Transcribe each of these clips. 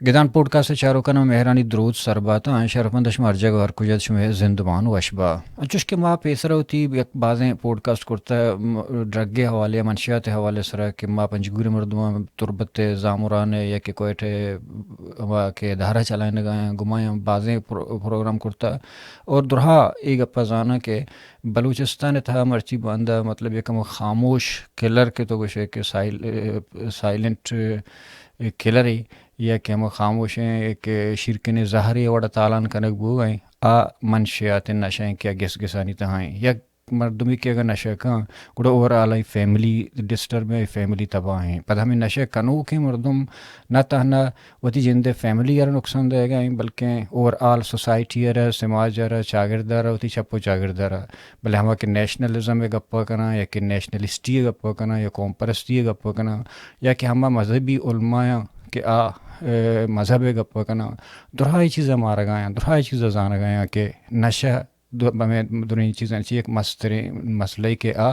گدان پوڈکاسٹ ءِ چاروکاں مہرانی دروت سر بات اَنت۔ شرفمند، شما ہر جاگہ ہر کجا ات، شمئے زندمان وش با۔ انچوش کہ ما پیسر وتی یک بازیں پوڈکاسٹ کرتہ، م، ڈرگ ءِ حوالے ءَ، منشیات ءِ حوالے ءِ سرا کہ ما پنجگور ءِ مردماں، تربت ءِ، زامران ءِ یا کہ کوئٹہ ءِ ہما کہ ادارہ چلائینگ ءَ اَنت، گماں بازیں پرو-، پروگرام کرتہ۔ اور درہا اے گپ ءَ زاناں کہ بلوچستان ءِ تہا مرچی باندا، مطلب، یک ہمو خاموش کلر کہ تو گوشے کہ سائل-، سائلنٹ کلرے، یا کہ ہما خاموشیں یک شیرکنیں زہرے وڑا تالان کنگ بوگ ءَ اِنت، آ منشیات نشہ اِنت کہ آ گس گسانی تہا اِنت۔ یک مردمے کہ اگاں نشہ کن، گڑا اوور آل آئی فیملی ڈسٹرب اِنت، آئی فیملی تباہ اِنت۔ پدا ہمے نشہ کنوکیں مردم نہ تہنا وتی جند ءِ فیملی ءَ را نقصان دئیگ ءَ اِنت، بلکیں اوور آل سوسائٹی ءَ را، سماج ءَ را، چاگرد ءَ را، وتی چپ ءُ چاگرد ءَ را۔ بلے ہما کہ نیشنلزم ءِ گپ ءَ کناں، یا کہ نیشنلسٹی ءِ گپ ءَ کناں، یا قوم پرستی ءِ گپ ءَ کناں، یا کہ ہما مذہبی علمایاں کہ آ، اے، مذہب ءِ گپ ءَ کناں، درہا اے چیز ءَ مارگ ءَ اَنت، درہا اے چیز ءَ زانگ ءَ اَنت کہ نشہ دو-، ہمے درہیں چیزاں چہ یک مستریں مسئلہ کہ آ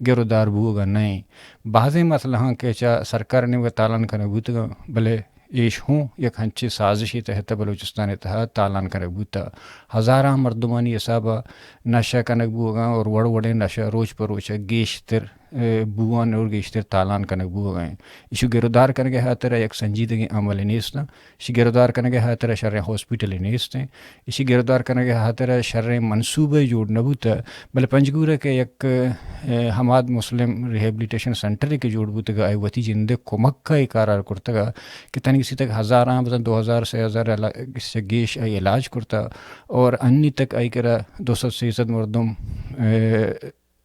گرودار بوگ ءَ نہ اِنت۔ بازیں مسئلہ آں کہ چہ سرکار ءِ نیمگ ءَ تالان کنگ بوتگ اَنت، بلے ایش ہوں یک ہنچیں سازشے تحت ءَ بلوچستان ءِ تہا تالان کنگ بوتہ۔ ہزاراں مردمانی حساب ءَ نشہ کنگ بوگ ءَ اَنت اور وڑ وڑیں نشہ روچ پہ روچ ءَ گیشتر، اے، بوان اور گیشتر تالان کنگ بوگ ءَ اَنت۔ ایشی گرودار کنگ ءِ ہاتر ءَ یک سنجیدگیں عملے نیست اِنت۔ ایشی گرودار کنگ ءِ ہاتر ءَ شریں ہاسپٹلے نیست اِنت۔ ایشی گرودار کنگ ءِ ہاتر ءَ شریں منصوبہ جوڑ نہ بوتہ، بلے پنجگور ءَ کہ یک، اے، حماد مسلم ریہیبلیٹیشن سینٹرے کہ جوڑ بوتگ، آئی وتی جند ءِ کمک ءَ اے کار ءَ کرتگ کہ تنیگتی تک ہزاراں، بزاں دو ہزار، سے ہزار علا-، سے گیش آئی علاج کرتہ اور انی تک آئی کرا دو سد سے سد مردم، اے،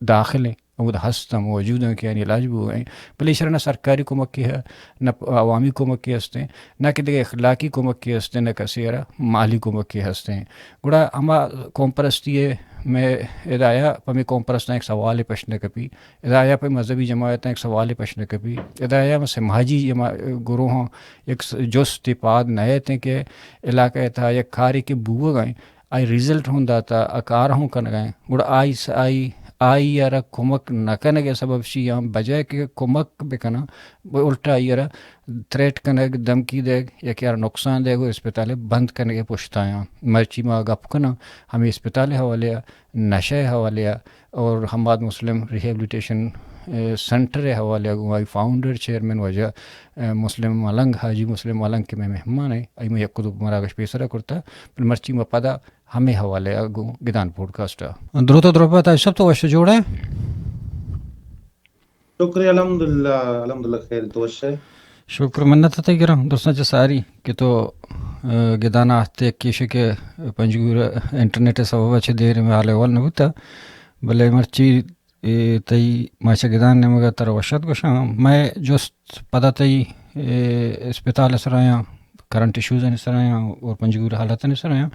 داخل اِنت، ہمودا ہست اَنت، موجود اَنت کہ آیانی علاج بوگ ءَ اِنت، بلے ایشرا نہ سرکاری کمکے ءَ، نہ عوامی کمکے ہست اِنت، نہ کہ دگہ اخلاقی کمکے ہست اِنت، نہ کسے ءَ را مالی کمکے ہست اِنت۔ گڑا ہما قوم پرستی ءِ، مئے ادا یا پہ مئے قوم پرستاں یک سوالے پش نہ کپی، ادا یا پہ مذہبی جماعتاں یک سوالے پش نہ کپی، ادا یا سماجی جما-، گروہاں یک س-، جستے پاد نہ اتیں کہ علاقہ ءِ تہا یک کارے کہ بوگ ءَ اِنت، آئی رزلٹ ہوں داتا، آ کار ہوں کنگ ءَ اِنت، گڑا آئی س-، آئی، آئی ءَ را کمک نہ کنگ ءِ سبب چی اِنت؟ بجائے کہ کمک بکناں، الٹا آئی ءَ را تھریٹ کنگ، دھمکی دیگ، یا کہ آئی ءَ را نقصان دیگ ءُ اسپتال ءِ بند کنگ ءِ پشت ءَ اَنت۔ مرچی ما گپ کناں ہمے اسپتال ءِ حوالے ءَ، نشہ ءِ حوالے ءَ اور حماد مسلم ریہیبلیٹیشن، اے، سینٹر ءِ حوالے ءَ گوں آئی فاؤنڈر چیئرمین واجہ، اے، مسلم ملنگ، حاجی مسلم ملنگ کہ مئے مہمان اِنت، آئی ما یک دو مراگش پیسرا کرتہ، بلے مرچی ما پدا ہمے حوالے ءَ گوں گدان پوڈکاسٹ ءَ۔ دروت ءُ درہبات، آ سب تو وش جوڑ ئے؟ شکر الحمدللہ، الحمدللہ خیر، تو وش ئے؟ شکر منت تئی گراں، درستاں چہ ساری کہ تو، اے، گدان ءَ آہتے، کیشے کہ پنجگور انٹرنیٹ ءِ سبب ءَ چہ دیر ءَ مئے حال احوال نہ بوتہ، بلے مرچی اے تئی ما چہ گدان نیمگ ءَ ترا وش آتک گوشاں۔ مئے جست پدا تئی، اے، اسپتال ءِ سرا یاں، کرنٹ ایشوزانی سرا یاں اور پنجگور ءِ حالتانی سرا یاں۔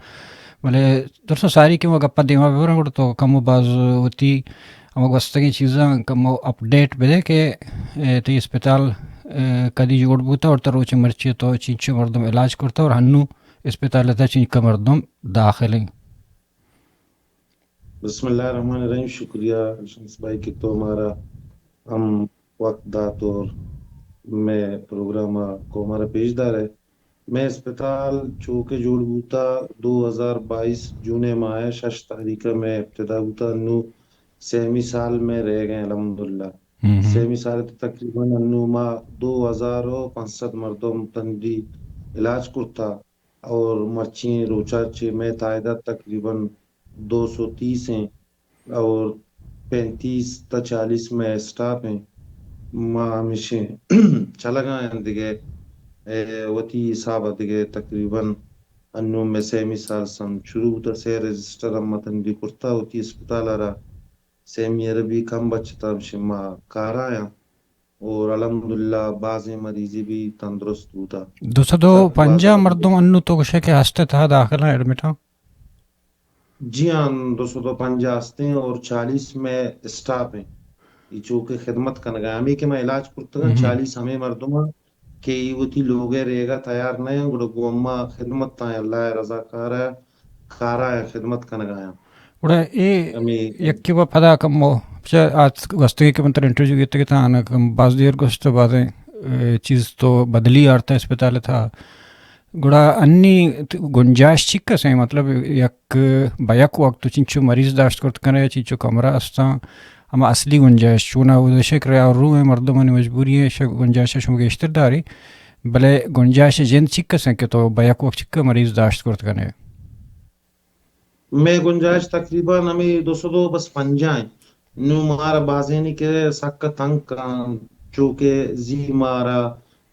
بلے درستاں ساری کہ ما گپ ءَ دیما ببراں، گڑا تو کمو باز وتی ہما گوستگیں چیزاں کمو اپڈیٹ بدے کہ، اے، تئی اسپتال، اے، کدی جوڑ بوتہ اور تا روچ مرچی تو چینچو مردم علاج کرتہ اور ہنو اسپتال ءِ تہا چینچو مردم داخل ایں۔ بسم اللہ الرحمن الرحیم۔ شکریہ شمس بھائی کہ تو مارا ہم وقت دات اور مئے پروگرام ءَ قوم ءَ را پیش دار ئے۔ مئے اسپتال چو کہ جوڑ بوتا دو ہزار بائیس جون ءِ ماہ ءِ شش تاریخ ءَ مئے ابتدا بوتا، انو سیمی سال مئے رہ گئے الحمدللہ۔ ہم ہم۔ سیمی سال ءَ تقریباً انو ما دو ہزار و پنچ سد مردم تنڈی علاج کرتا۔ اور مرچی روچا چہ مئے تعداد تقریباً دو سو تیس ایں اور پینتیس تا چالیس مئے اسٹاف ایں۔ ما ہمیشیں چلگا ایں دگہ، اے، وتی حساب ءَ دگہ تقریباً انو مئے سیمی سال سم شروع بوتا، سے رجسٹر ہم ما تنڈی کرتا وتی اسپتال ءَ را۔ سیمی ءَ را بھی کم بچتا ہمیشیں ما کارا آیاں۔ اور الحمدللہ بازیں مریضے بھی تندرست بوتا۔ دو سد و پنجاہ مردم انو تو گوشے کہ ہست ءِ تہا داخل ایں، ایڈمٹ ایں؟ جی ہاں، دو سد و پنجاہ ہست ایں اور چالیس مئے اسٹاف ایں۔ اے چو کہ خدمت کنگا ایں، ہمے کہ ما علاج کرتگاں، ہم۔ چالیس ہمے مردم ایں کہ اے وتی لوگ ءِ ریگا تیار نہ ایں، گڑا گوں ما خدمت ایں، اللہ ءِ رضاکار ءِ کارا ایں، خدمت کنگا ایں۔ گڑا اے ہمے یکے و پدا کمو چہ آ گوستگی کہ من ترا انٹرویو گیتگ اتاں، آناں کم باز دیر گوشت، بازیں، اے، چیز تو بدلی آرتہ اسپتال ءِ تہا۔ گڑا انی ت-، گنجائش چی کسیں؟ مطلب، یک، بہ یک وقت چنچو مریض داشت کرت کنے، چنچو کمرہ استاں، ہما اصلی گنجائش چونا؟ وہ دشک ریا اور رو ہیں، مردمانی مجبوری ہیں، شک گنجائش شما گیشتر داری، بلے گنجائش جند چی کسیں کہ تو بہ یک وقت چکا مریض داشت کرت کنے؟ مئے گنجائش تقریباً ہمے دو سد و بس پنجاہ انت۔ نوں مارا بازینے کہ سک تنگ کن، چو کہ زی مارا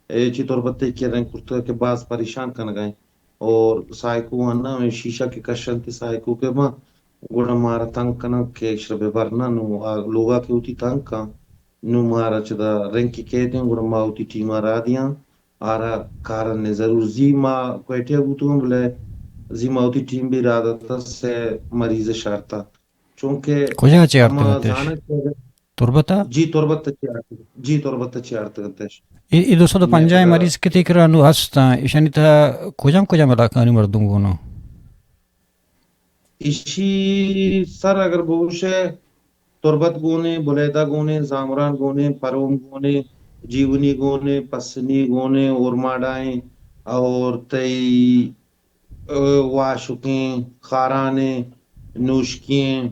اے چی تربت ء کرن کرتگ کہ باز پریشان کنگ ء انت۔ اور سائیکو آں نہ، شیشہ کہ کش انت سائیکو کہ ما گڑا مارا تنگ کنن کہ اشرا بہ بر نہ، نوں آ لوگا کہ وتی تنگ کن۔ نوں مارا چدا رنکی کیت انت، گڑا ما وتی ٹیم ء را دیاں، آرا کارن ء ضرور۔ زی ما کوئٹہ ء بوتگاں، بلے زی ما وتی ٹیم بھی را داتہ، سے مریض ء شارتہ۔ چونکہ کجا چہ آرتگ ہما اتش؟ زانگ کہ تربت ء؟ جی، تربت ء چہ آرتگ، جی، تربت ء چہ آرتگ اتش۔ اے، اے دو سد و پنجاہ مریض کہ تئی کرا نوں ہستاں، ایشانی تہا کجام کجام علاقہانی مردم گون انت؟ ایشی سر اگر بگوشے، تربت گون انت، بلیدہ گون انت، زامران گون انت، پروم گون انت، جیونی گون انت، پسنی گون انت، اورماڑا انت، اور تئی، ء، واشک انت، خاران انت، نوشکی انت،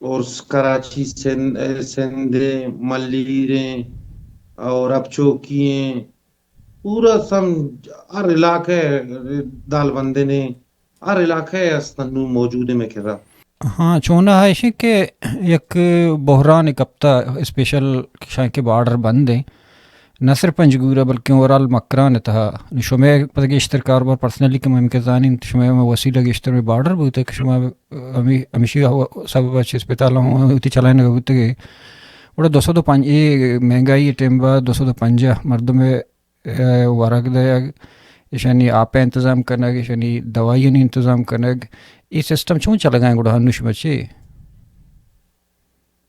اور کراچی سندھ، ء، سندھ انت، ملیر انت، اور اپچوکی انت، پورا سم ہر علاقہ ء دالبندن ء ہر علاقہ ء است انوں موجود ء مئے کرا۔ ہاں، چوناہا ایش کہ یک بحران کپتا اسپیشل شانکہ بارڈر بند ہیں، نہ صرف پنجگور ء بلکہ اوورآل مکران ء تہا۔ شمئے پتہ گیشتر کاروبار پرسنلی کہ ممکن زانیں، شمئے ہم وسیلہ گیشتر میں بارڈر بوتے کہ شما ہمی-، ہمیشی سبب چہ اسپتال ہوں وتی چلائنگ بوتگے۔ گڑا دو سد و پنج، اے مہنگائی ٹیم با دو سد و پنجاہ مردم ء ورگ دئیگ، ایشانی آپ ء انتظام کنگ، ایشانی دوائیانی انتظام کنگ، اے سسٹم چون چلگا انت گڑا ہنوش بچے؟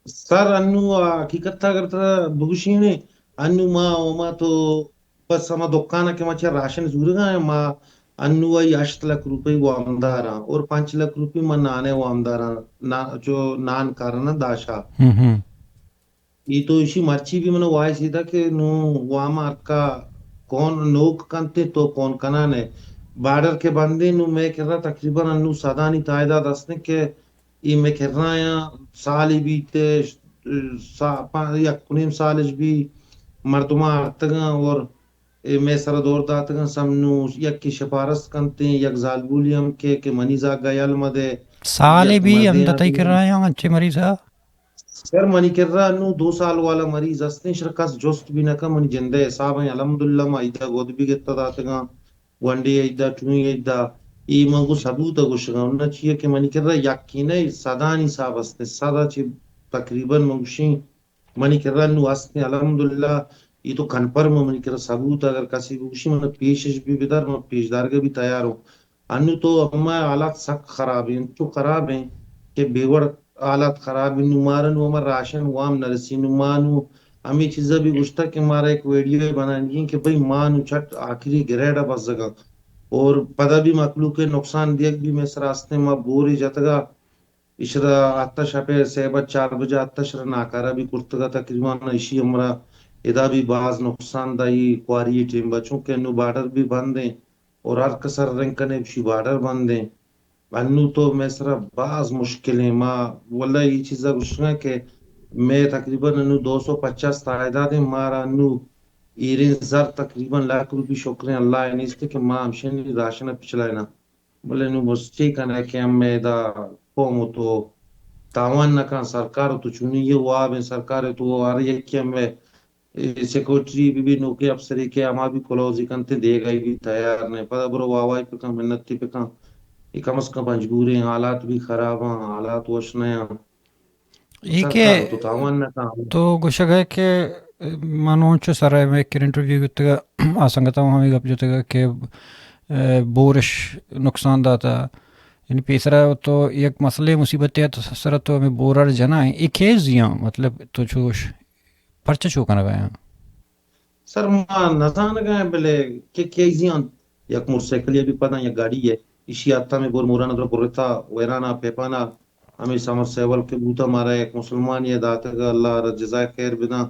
سر، انو حقیقت اگر ترا بگوشینے، انو ما اوما تو بس ہما دکان کہ ما چہ راشن زورگا ہیں، ما انو آئی ہشت لکھ روپی وامدار ہیں اور پانچ لکھ روپی ما نانے وامدار ہیں، نا-، جو نان کارنا داشا۔ ہم ہم۔ اے تو ایشی مرچی بھی من وائس ایدا کہ نوں وام ارکا کون نوک کنتے تو کون کنانے۔ بارڈر کہ بندے نوں مئے کرا تقریباً انوں سدانی تعداد ہستیں کہ اے مئے کرا یا سالے بیت، سا-، پا-، یک و نیم سالش بھی مردماں ارتگاں اور اے مئے سرا دور داتگاں، سم نوں یکے شپارست کنتیں، یک زالبولے ہم کہ، کہ منی زاگا یل مدے، سالے یک بھی مردے ہم تئی ہم کرا یا انچے مریض ء؟ سر، منی کرا نوں دو سال والا مریض ہستیں، شر کس جست بھی نہ کن، منی جندے حساب ہیں، الحمدللہ ما ایدا گود بھی گتا داتگاں، گونڈے ایدا، ٹوئیں ایدا، اے من گوں ثبوت ء گوشگاں، نہ چیئے کہ منی کرا یکے نہ، سدانی حساب ہستیں، سدا چہ تقریباً من گوشیں، منی کرا نوں ہستیں، الحمدللہ، اے تو کنفرم منی کرا ثبوت، اگر کسی بگوشی من پیشش بھی بدار، من پیش دارگا بھی تیار ہوں۔ انو تو ہما حالات سک خراب ہیں، انچو خراب ہیں کہ بے وڑ حالات خراب ہیں۔ نوں مارا نوں ہما راشن وام نہ رسی، نوں ما نوں ہمے چیزا بھی گوشتا کہ مارا ایک ویڈیو بنانی ہیں کہ بھئی ما نوں چٹ آخری گریڈ بزگا اور پدا بھی مخلوق نقصان دیگ بھی میں سرا ہستیں، ما بوری جتگا ایشرا آتش ء پہ سہ بج چار بجہ آتش را ناکارہ بھی کرتگ ء تقریباً ایشی ہمرا ادا بھی باز نقصان دائی خواری ٹیم با، چونکہ انو بارڈر بھی بند ہیں اور ہر کسر رنگ کنے گوشی بارڈر بند ہیں۔ انو تو مئے سرا باز مشکل ہیں۔ ما واللہ یہ چیزا گوشگا کہ مئے تقریباً انو دو سو پچاس تعداد ہیں، مارا انو ایریں زر تقریباً لاکھ روپی شکریں اللہ ء نیست کہ ما ہمشنی راشن ء پچلائنا۔ بلے نوں بس چے کنئے کہ ہمے ادا قوم تو تاوان نہ کن، سرکار تو چونی یہ واب ہیں، سرکار تو ہر یکی ہمے سیکورٹری بھی، بھی نوکے افسری کہ ہما بھی کلوزی کنتے دیگا بھی تیار نہیں۔ پدا برو واوائی پکن، منتی پکن، یہ کم از کم مجبور ہیں، حالات بھی خراب ہیں، حالات وش نہیں ہیں۔ اے کہ سرکار تو تاوان نہ کن۔ تو گوشگ ء کہ من انچو سر ء مئے کرا انٹرویو گتگ ء آ سنگتاں ہمے گپ جتگ کہ، ء، بورش نقصان داتا، یعنی پیسرا تو یک مسئلے مصیبت ء سر تو ہمے بورار جنا اے کیس دیاں، مطلب تو چوش پرچہ چو کنگ ء؟ سر، ما نزانگ ء، بلے کہ کیزی انت، یک موٹر سائیکل یا بھی پداں یک گاڑی ہے، ایشی آتا میں بور مورانا در برتا ویرانا پیپانا، ہمیں سمر سیول کے بوتا، مارا یک مسلمان یہ داتگا، اللہ را جزائے خیر بداں،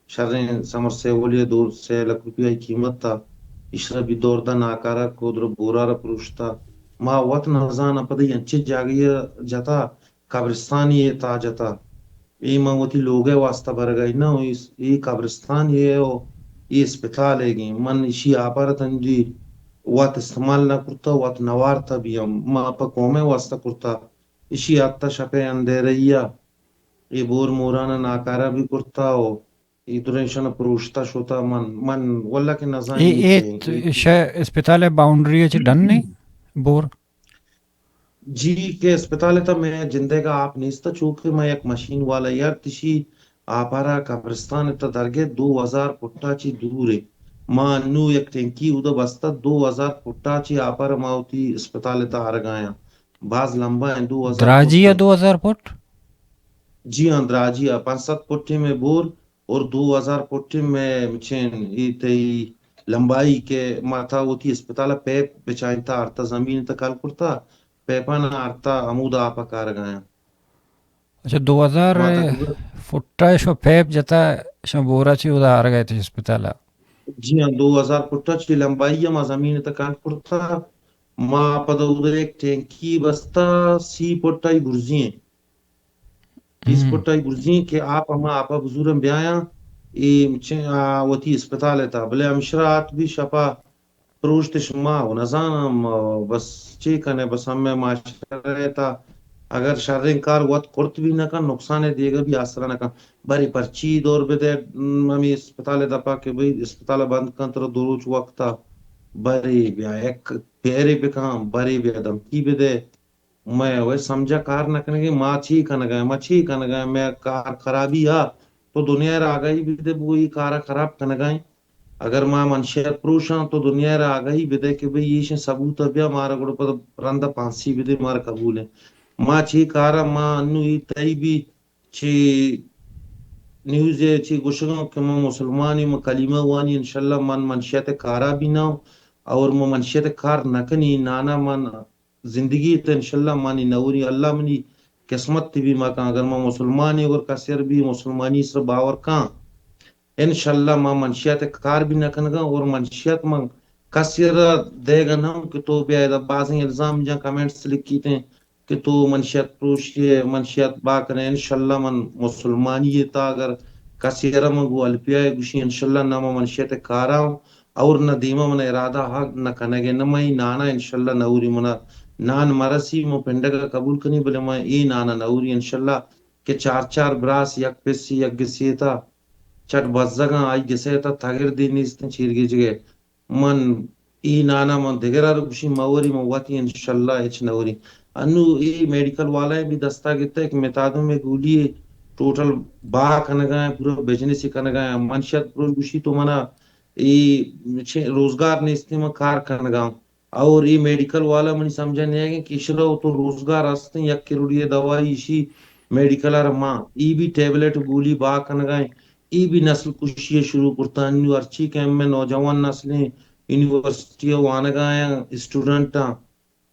شریں سمر سیول یہ دو سے لکھ روپیہ کی قیمت تھا، ایشرا بھی دور دا ناکارہ کو، درو بورا را پروشتا۔ ما وت نزاناں پدا انچیں جاگہے جتا، قبرستانی ءِ تہا جتا۔ اے من وتی لوگ ءِ واسطہ برگ ءَ نہ، اے، اے قبرستان ءِ ءُ اے اسپتال ءِ گیں۔ من ایشی آپارا تنجی وت استعمال نہ کرتا، وت نہ وارتا بھی ہم۔ ما پہ قوم ءِ واسطہ کرتا۔ ایشی آتتا شپ ءِ اندھیرئی ءَ اے بور موران ءَ ناکارہ بھی کرتا ءُ اے دریں شن پروشتا شتا۔ من، من واللہ کہ نزاناں اے، اے اے ت-، اے چی۔ شہ اسپتال ءِ باؤنڈری ءَ چہ ڈن نے بور؟ جی، کہ اسپتال ءِ تہا مئے جندے گا آپ نیست، چونکہ مئے یک مشین والا یار تشی آپارا قبرستان ءِ تہا درگے دو ہزار فٹا چی دور ہے۔ ما انو یک ٹینکی اودا بستا، دو ہزار فٹا چی آپارا ما وتی اسپتال ءِ تہا آرگایاں۔ باز لمبا ہیں، دو ہزار دراجی فٹ ہے۔ دو ہزار فٹ؟ جی ہاں، دراجی ہے، پانچ سد فٹ میں بور اور دو ہزار فٹ میں چین، یہ تئی لمبائی کے۔ ما تھا وتی اسپتال پیپ بچائیں تھا، آرتا زمین تھا کل کرتا، پیپاں آرتا ہمودا آپ کارگایاں۔ اچھا، دو ہزار ما تقریباً فٹا شو پیپ جتا، شو بورا چی ادا آرگا تھے اسپتالا؟ جی ہاں، دو ہزار فٹا چی لمبائی ہے، ما زمین تھا کل کرتا، ما پدا ادھر ایک ٹینکی بستا، سی فٹا ہی برزی ہیں۔ تیس ہم۔ فٹا ہی برزی ہیں کہ آپ ہما آپا بزورن بیایاں، اے چ-، آ، وتی اسپتال ءِ تہا۔ بلے ہمشرا آت بھی شپا پروشت شما و نزاناں، م-، بس چے کنے، بس ہمے معاشرہ ءِ تہا اگر شریں کار وت کرت بھی نہ کن، نقصان ءِ دیگا بھی آسرا نہ کن۔ بری پرچی دور بدے، م-، ہمے اسپتال ءِ دپا کہ بھئی اسپتال بند کن، ترا دو روچ وقت ءَ بری بیا یک پیرے بکن، بری بیا دھمکی بدے۔ مئے وے سمجھا کار نہ کنگے، ما چی کنگا، ما چی کنگا، مئے کار خرابی ہا، تو دنیا را آگاہی بدے بو، ای کارا خراب کنگا۔ اگر ما منشیات پروشاں، تو دنیا را آگاہی بدے کہ بھئی ایشیں ثبوت بیا، مارا گڑا پد رندا پھانسی بدے، مارا قبول ہے۔ ما چی کارا، ما انو ای تئی بھی چی نیوز ہے، چی گوشگاں کہ ما مسلمانی، ما کلمہ وانی، انشاءاللہ من منشیات کارا بھی نہ ہوں، اور ما منشیات کار نہ کنی، نانا من زندگی ءِ تہ انشاءاللہ مانی نوری، اللہ منی قسمت تہ بھی ما کاں۔ اگر ما مسلمانی، اگر کسر بھی مسلمانی سر باور کاں، انشاءاللہ ما منشیات کار بھی نہ کنگاں اور منشیات من کسر دیگا نہ ہوں کہ تو بیا ادا بازیں الزام جاں کمنٹس لکھیتے ہیں کہ تو منشیات پروشی ہے، منشیات با کنے۔ انشاءاللہ من مسلمانی ءِ تہ اگر کسر من گو الپیا گوشی انشاءاللہ نہ ما منشیات کارا ہوں۔ اور نہ دیما من ارادہ ہا نہ کنگے، نہ مئی نانا انشاءاللہ نوری منا نان مرسی، مو پنڈگا قبول کنی، بلے من اے نانا نوری انشاءاللہ کہ چار چار براس یک پسی یک گسی تا چٹ بزگاں، آئی گسے تا تگر دی نیستن چیر گیجگے۔ من اے نانا من دگرا رو گوشی موری، من وتی انشاءاللہ ہچ نوری۔ انو اے میڈیکل والا بھی دستا گتا کہ متادم گولی ٹوٹل با کنگا، پورا بزنس کنگا۔ من شاید پروش گوشی تو منا اے چہ روزگار نیست، من کار کنگا۔ اور اے میڈیکل والا منی سمجھا نہیں آئے کہ اشرا تو روزگار ہستیں، یک کروڑی دوائی ایشی میڈیکل ار ماں، ای بھی ٹیبلٹ گولی با کنگا، ای بھی نسل کشی شروع کرتا۔ انو ہرچی کہ ہمیں نوجوان نسلیں، یونیورسٹی وانگا ہیں، اسٹوڈنٹ ہیں،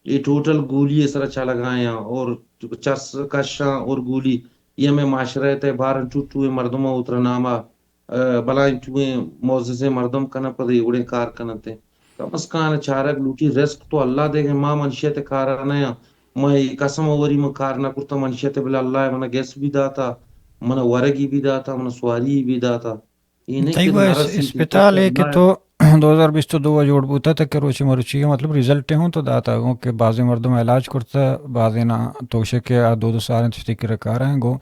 اے ٹوٹل گولی ءِ سرا چلگایاں اور چرس کشاں اور گولی، اے ہمے معاشرہ ءِ تہ بارن ٹو ٹو اے مردماں اوترا ناما، ءَ، بلائیں ٹوئیں معززیں مردم کناں پد اے وڑیں کار کننت۔ کم از کم چارگ لوٹی رزق تو اللہ دیگیں، ما منشیت کارا نیاں۔ ما اے قسم وری من کار نہ کرتا منشیت، بلے اللہ ءَ منا گس بھی داتا، منا ورگی بھی داتا، منا سواری بھی داتا۔ اے نہ تئی کہ وہ اس-، نرسی اسپتال ہے کہ اللہ تو دو ہزار بیست و دو ءَ جوڑ بوتا تک کہ روچے مروچی ءَ مطلب رزلٹ ہوں تو داتا گوں کہ بازیں مردم علاج کرتا، بازیں نا توشے کہ آ دو دو سال انت تشتی کرا کار ہیں گوں۔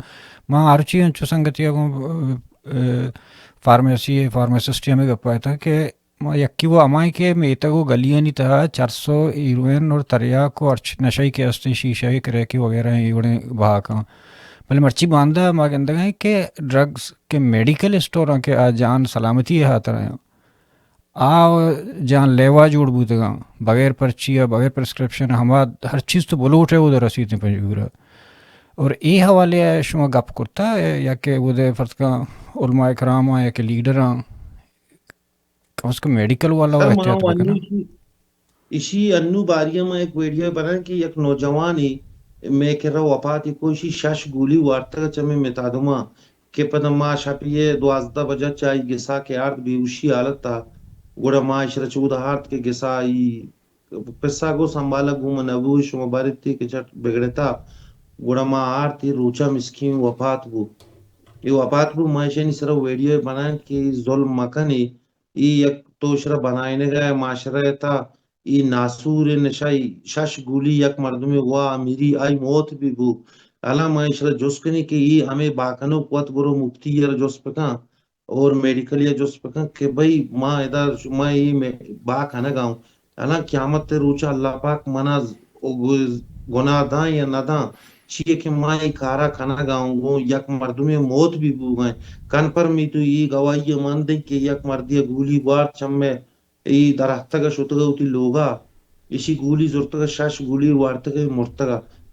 ما ہرچی انچو سنگتی گوں، اے، فارمیسی، فارماسسٹ ہمیں گپا تھا کہ ما یکی وہ ہمائیں کہ میتگ و گلیانی تہا چرس و ہیروئن اور تریاک و ہرچ نشئی کہ ہستیں شیشہ کریکی وغیرہ ہیں، اے وڑیں بہا کاں۔ بلے مرچی باندا ما گندگ ہیں کہ ڈرگز کہ میڈیکل اسٹور ہیں کہ آ جان سلامتی ءِ ہاتر ہیں، آ جان لیوا جوڑ بوتگاں، بغیر پرچی ءَ، بغیر پرسکرپشن ءَ، ہما ہر چیز تو بلوٹ ہے، وہ رسیت ہیں پنجگور ءَ۔ اور اے حوالے ءَ شما گپ کرتا یا کہ وہ دے فرض کا علماء کرام ہیں یا کہ لیڈر ہیں، کم از کم میڈیکل والا وہ سر، ما احتیاط بکناں۔ ایشی انو باری ءَ ما یک ویڈیو بناں کہ یک نوجوانے مئے کرا وپاتی کو، ایشی شش گولی وارتگ چمے متادما کہ پدا ما شپی ءَ دوازدہ بجہ چائی گسا کہ آرت بیہوشی حالت ءَ گڑا ما اشرا چودا آرت کہ گسا ای پسا گو سنبھالا گو من نبو، شما بارتی کہ چٹ بگڑتا۔ گڑا ما آرتی روچا مسکین وفات بو۔ ای وفات بو، ما اشانی سرا ویڈیو بنائیں کہ ای ظلم مکنی۔ ای یک تو اشرا بنائینگا ہے معاشرہ تا، ای ناسور نشہ، ای شش گولی یک مردمے وا امیری آئی موت بی بو۔ حالا ما اشرا جست کنی کہ ای ہمیں باکنوک وت برو مفتی ار جست بکن۔ اور میڈیکل یا جست بکن کہ بھئی ما ادا ش-، ما ای میں با کنگا ہوں۔ الان قیامت تے روچا اللہ پاک منا ز-، او گ-، گناہ داں یا نہ داں، چیئے کہ ما ای کارا کنگا ہوں، گوں یک مردمے موت بھی بوگائیں۔ کن پر می تو ای گواہی من دیں کہ یک مردی گولی وارت چمے ای درختگ شتگ وتی لوگا، ایشی گولی زرتگ، شش گولی وارتگ مرتگ۔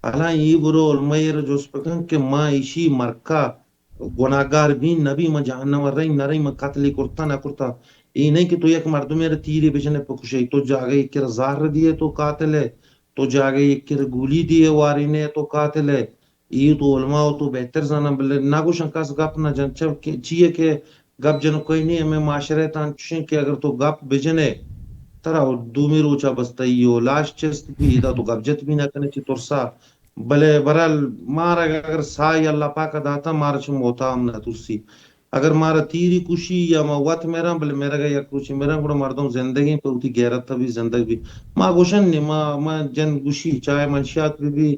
الان ای برو علماء ر جست بکن کہ ما ایشی مرکا گناہگار بین نہ بین، من جہنم ء رئیں نہ رئیں، من قتلے کرتا نہ کرتا۔ اے نئیں کہ تو یک مردمے را تیرے بجنے بکشے، تو جاگہ یکے را زہر دیئے تو قاتل ئے، تو جاگہ یکے را گولی دیئے وارینئے تو قاتل ئے۔ اے تو علماء و تو بہتر زاناں، بلے نہ گوشاں کس گپ نہ جن، چہ کہ چیئے کہ گپ جنوکئی نئیں، ہمے معاشرہ تان چوشیں کہ اگر تو گپ بجنے ترا دومی روچا بس تئی و لاش چست بی، ادا تو گپ جت بھی نہ کنے چہ ترسا۔ بلے برحال مارا اگر ساہی اللہ پاک ء داتاں، مارا چہ موتا ہم نہ ترسی۔ اگر مارا تیری کشی یا ما وت مراں، بلے مرگ ء یک روچے مراں، گڑا مردم زندگیں پہ وتی غیرت ء بھی زندگ بھی۔ ما گوشن نی، ما، ما جن گوشی، چاہے منشیات بہ بی،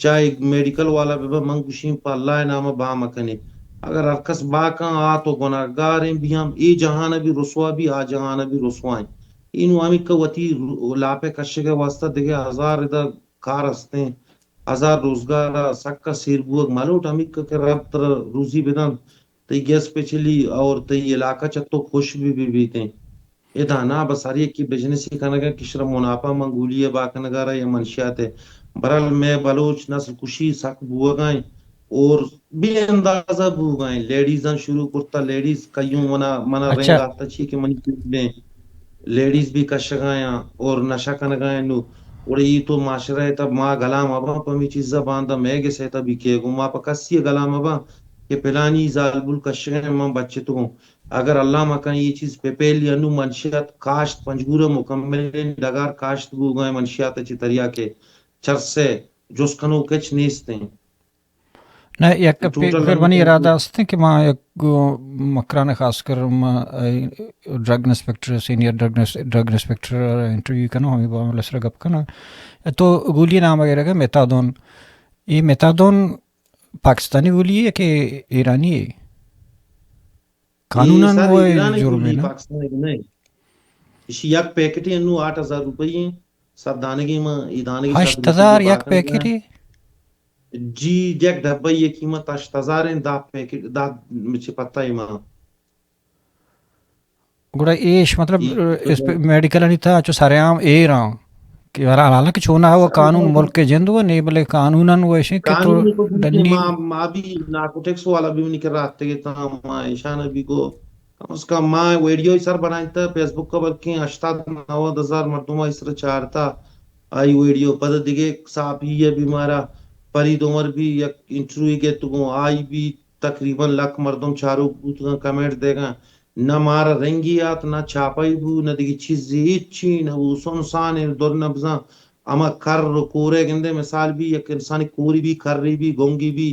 چاہے میڈیکل والا بہ بی، من گوشی پہ اللہ ء نام ء با مکنی۔ اگر ہر کس با کن، آ تو گناہگاریں، بیام اے جہان ء بھی رسوا بھی، آ جہان ء بھی رسوائیں۔ اینو ہمیں کہ وتی لاپ ء کشگ ء واسطہ دگہ ہزار ادا کار ہستیں، ہزار روزگار ء سک ء سیر بوگ ملوٹ، ہمیک کہ رب ترا روزی بدنت، تئی گیس پچلی اور تئی علاقہ چہ تو خوش بہ بہ بیتیں۔ ادا نا بس ہر یکے بزنس کنگ ء کہ شرا منافع من گولی ء باکنگارا یا منشیات ء۔ برحال مئے بلوچ نسل کشی سک بوگائیں اور بے اندازہ بوگائیں۔ لیڈیزاں شروع کرتا، لیڈیز کئیوں منا، منا رنگ آتا چی کہ منی پیٹ میں لیڈیز بھی کشگایاں اور نشہ کنگایاں نو۔ گڑا ای تو معاشرہ ء تہ ما گلام اباں پہ ہمے چیزا باندا مئے گس ء تہ بھی کہ گوں ما پہ کسی ء گلام اباں کہ پلانی زالبول کشگیں من بچتگوں۔ اگر اللہ مکن یہ چیز پہ پہلی انو منشیات کاشت پنجگور ء مکملیں ڈگار کاشت بوگائیں منشیات ء چہ تریاک ء چرس ء جست کنوک ہچ نیستیں۔ نہ، یک ٹوٹل پہ-، پھر منی ارادہ است کہ ما یک گو مکران خاص کر ما، اے، ڈرگ انسپکٹر، سینئر ڈرگ انس-، ڈرگ انسپکٹر انٹرویو کنوں، ہمیں بابا سر گپ کنوں۔ تو گولی نام وغیرہ کا میتادون، یہ میتادون پاکستانی گولی ہے کہ ایرانی ہے؟ قانوناً سر وہ ایران جرم ہے گولی، نا؟ پاکستان ء نہ۔ ایشی یک پیکٹے انو آٹھ ہزار روپی ہیں، صد دانگی ما، ای دانگی صد ہشت ہزار روپی یک باقی پیکٹے؟ جی، یک ڈبہ یہ قیمت ہشت ہزار ہیں، دہ پیکٹ، دہ مچے پتہ ہے ما۔ گڑا ایش مطلب، ای اس پہ میڈیکل نہیں تھا، چو سارے عام ایر ہاں۔ کہ حالانکہ چونا ہے وہ قانون ملک کے جند وہ نہیں، بلے قانوناً وہ ایشیں کہ تو قانون کو بھی ڈنی ما، ما بھی نارکوٹکس والا بھی نہیں کر رہا تھے، تو ما ایشان بھی کو کم از کم ما ویڈیو سر بنائیں تھا فیس بک کا، بلکہ ہشتاد نود ہزار مردم اس طرح چارتا آئی ویڈیو۔ پد دیگه صحافی ہے بھی مارا فرید عمر بھی یک انٹرویو گیت گو، آئی بھی تقریباً لک مردم چاروک بوتگاں، کمنٹ دیگاں۔ نہ مارا رنگی آت، نہ چھاپائی بو، نہ دیگه چیزی، ہچی نہ بو، سنسان در نبزاں۔ ہما کر و کورے گندے مثال بھی، یک انسانی کوری بھی، کری بھی، گنگی بھی،